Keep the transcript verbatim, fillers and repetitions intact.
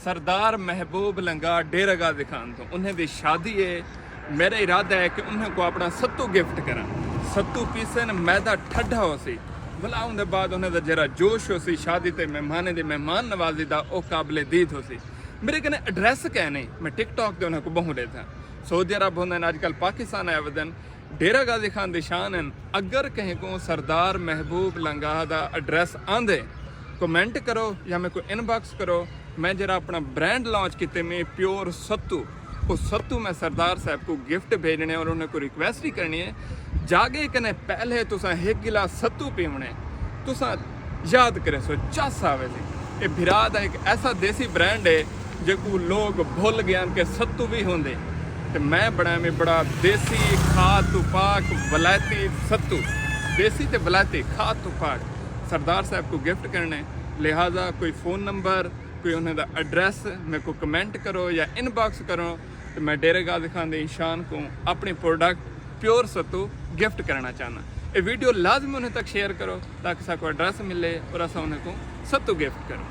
سردار محبوب لنگا ڈیرہ غازی خان توں، انہیں دی شادی ہے۔ میرا ارادہ ہے کہ انہیں کو اپنا ستو گفٹ کراں۔ ستو پیسن، میدا ٹھڈا ہو سی، بھلا اون دے بعد انہیں دا جرا جوش ہو سی، شادی تے مہمانیں دی مہمان نوازی دا او قابل دید ہو سی۔ میرے کنے ایڈریس کہہ نہیں، میں ٹک ٹاک دے انہیں کو بہوں ڈیتھا۔ سعودی عرب ہوندے نے، اج کل پاکستان آئے ودن۔ ڈیرہ غازی خان دی شان ہن۔ اگر کہیں کو سردار محبوب لنگاہ دا ایڈریس آندے، کمنٹ کرو یا میں کو ان باکس کرو۔ میں جڑا اپنا برانڈ لانچ کیتے میں پیور ستو، او ستو میں سردار صاحب کو گفٹ بھیجنے اور انہیں کو ریکویسٹ ہی کرنی ہے، جاگے کنے پہلے تساں ایک گلاس ستو پیونے، تساں یاد کرے سو، چس آوے سی۔ اے بھرا دا ایک ایسا دیسی برانڈ ہے جیکوں لوگ بھل گئے ہن کہ ستو وی ہوندے۔ تے میں بݨایا میں بڑا دیسی، کھاد توں پاک، ولائتی ستو، دیسی تے ولائتی، کھاد توں پاک، سردار صاحب کوں گفٹ کرݨے۔ لہذا کوئی فون نمبر، کوئی انہاں دا ایڈریس میکوں کمنٹ کرو یا ان باکس کرو، تے میں ڈیرہ غازی خان دے ایشان کوں اپݨی پروڈکٹ پیور ستو گفٹ کرݨا چاہنداں۔ اے ویڈیو لازمی انہاں تک شیئر کرو تاکہ ساکوں ایڈریس ملے اور اساں انہاں کوں ستو گفٹ کروں۔